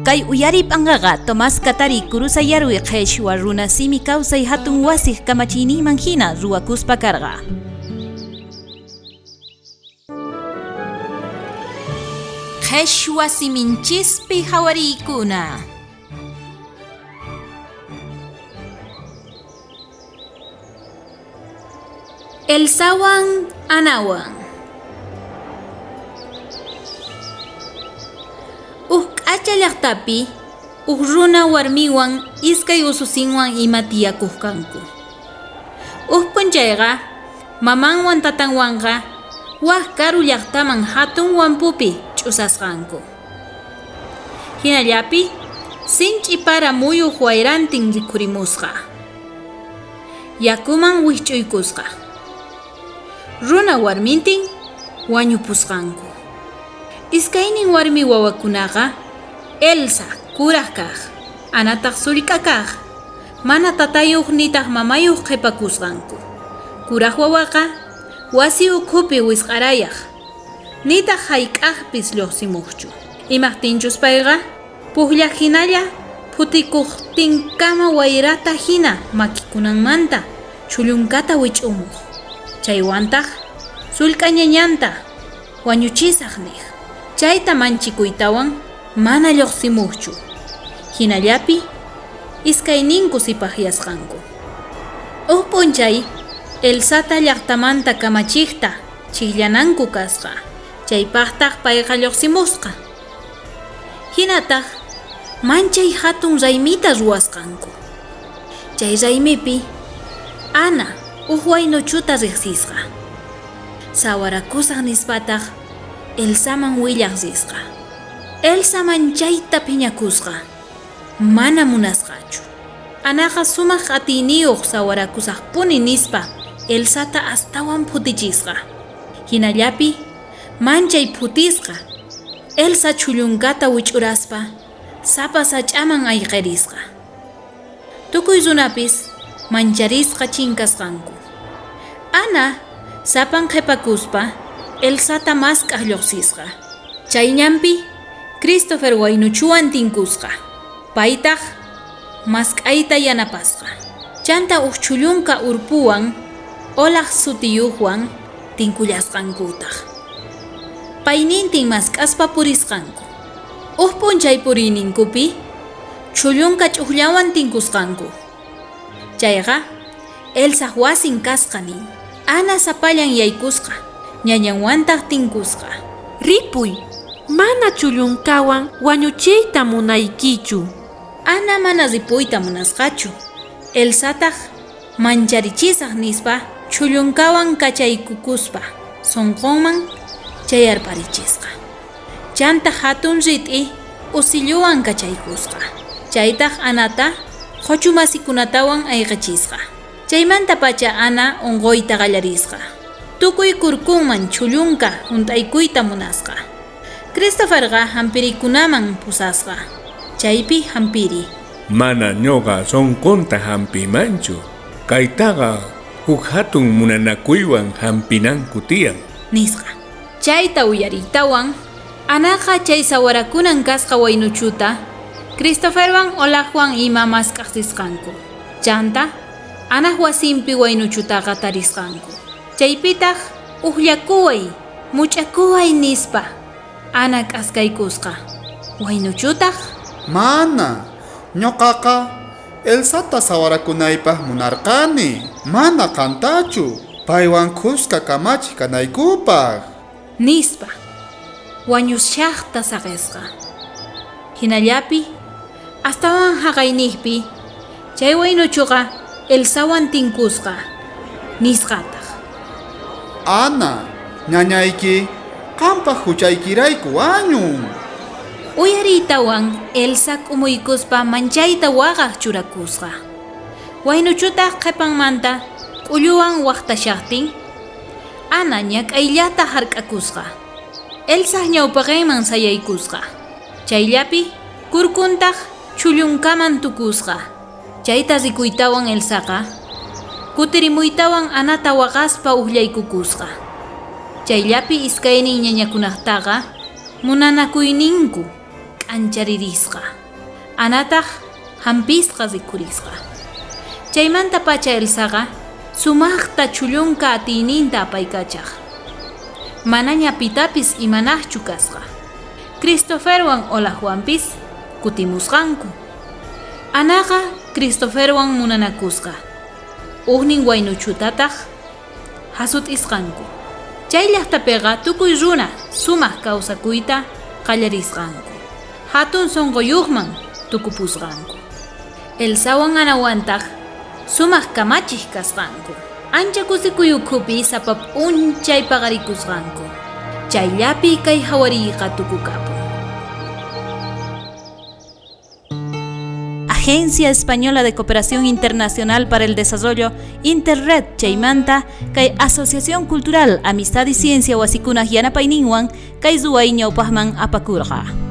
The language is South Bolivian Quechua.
Kay uyariy p'anqaqa Tomás Katari Kurusayarwi qheshwa runa simi kawsay hatun wasiq kamachiyninman hina ruwakuspa karqa. Qheshwa siminchispi hawariykuna. Elsawan Anawan. Uj k'acha llajtapi uj runa warmiwan iskay ususinwan ima tiyakoj kanku. Uj p'unchayqa mamanwan tatanwanqa waj karu llajtaman jatun wampupi ch'usasqanku. Jinallapi sinch'i para muyuj wayrantin rikhurimusqa. Yakuman wijch'uykusqa. Runa warmintin wañupusqanku. Iskaynin warmi wawakunaqa Elsa kuraj kaj, Anataj sullk'a kaj, mana tatayoj nitaj mamayoj qhepakusqanku. Kuraj wawaqa wasi ukhupi wisq'arayaj, nitaj jayk'ajpis llojsimojchu. Imajtinchus payqa Pujllaj jinalla phutikojtinkama wayrata jina makikunanmanta chhullunkata wich'umoj. Chaywantaj sullk'a ñañanta wañuchisaj nej. Chayta manchikuytawan mana llojsimojchu. Jinallapi iskayninku sipajyasqanku. Uj p'unchay Elsata llajtamanta kamachejta chijllananku kasqa, chaypajtaj payqa llojsimusqa. Jinataj manchay jatun raymita ruwasqanku. Chay raymipi Ana uj waynuchuta rejsisqa. Sawarakusaj nispataj Elsaman willaj risqa. Elsa manchayta phiñakusqa, mana munasqachu. Anaqa sumaj atiyniyoj sawarakusajpuni nispa Elsata astawan phutichisqa. Jinallapi manchay phutisqa, Elsa chhullunkata wich'uraspa sapa sach'aman ayqerisqa. Tukuy runapis mancharisqa chinkasqanku. Ana sapan qhepakuspa Elsata mask'aj llojsisqa. Chay ñanpi Christopher waynuchuwan tinkusqa, paytaj mask'ayta yanapasqa. Chanta uj chhullunka urpuwan Olaf sutiyojwan tinkullasqankutaj. Paynintin mask'aspa purisqanku. Uj p'unchay puriyninkupi chhullunka ch'ujllawan tinkusqanku. Chayqa Elsaj wasin kasqa nin. Ana sapallan yaykusqa, ñañanwantaj tinkusqa. Ripuy, mana chullunkawan wañuchiyta munaykichu. Ana mana ripuyta munasqachu. Elsataj mancharichisaj nispa chhullunkawan kachaykukuspa sonqonman chayarparichisqa. Chanta jatun rit'i usilluwan kachaykusqa. Chaytaj Anata qhochu masikunatawan ayqechisqa. Chaymantapacha Ana onqoyta qallarisqa. Tukuy kurkunman chhullunka junt'aykuyta munasqa. Christopherqa jampirikunaman pusasqa. Chaypi jampiri. Mana ñoqa sonqonta jampiymanchu. Kaytaqa juk jatun munanakuywan jampinanku tiyan. Nisqa. Chayta uyariytawan, Anaqa chay sawarakunan kasqa waynuchuta, Christopherwan Olafwan ima mask'aj risqanku. Chanta, Anaj wasinpi waynuchutaqa tarisqanku. Chaypitaj ujllakuway, much'akuway nispa Ana k'askaykusqa. Waynuchutaj. Mana, ñoqaqa Elsata sawarakunaypaj munarqani, mana qantachu, paywan khuska kamachi kanaykupaj. Nispa, wañushajta saqesqa. Jinallapi, astawan jaqaynejpi, chay waynuchuqa Elsawan tinkusqa, nisqataj. Ana, ñañayki qanpaj juchaykirayku wañun. Uyariytawan Elsa k'umuykuspa manchayta waqaj churakusqa. Waynuchutaj qhepanmanta k'ulluwan wajtashajtin, Ana ñak'ayllata jark'akusqa. Elsaj ñawpaqenman sayaykusqa. Chayllapi kurkuntaj chhullunkaman tukusqa. Chayta rikuytawan Elsaqa kutirimuytawan Anata waqaspa ujllaykukusqa. Chayllapi iskaynin ñañakunajtaqa munanakuyninku k'ancharirisqa. Anataj jampisqa rikhurisqa. Chaymantapacha Elsaqa sumajta chhullunka atiyninta apaykachaj. Manaña pitapis imanajchu kasqa. Christopherwan Olafwanpis kutimusqanku. Anaqa Christopherwan munanakusqa. Ujnin waynuchutataj jasut'isqanku. Chay llajtapeqa tukuy runa sumaj kawsakuyta qallarisqanku. Jatun sonqoyojman tukupusqanku. Elsawan Anawantaj sumaj kamachej kasqanku. Ancha kusikuy ukhupi sapa p'unchay paqarikusqanku. Chayllapi kay jawariyqa tukukapun. Agencia Española de Cooperación Internacional para el Desarrollo, Interred chaymanta, kay Asociación Cultural Amistad y Ciencia wasikunaj yanapayninwan kay ruway ñawpajman apakurqa.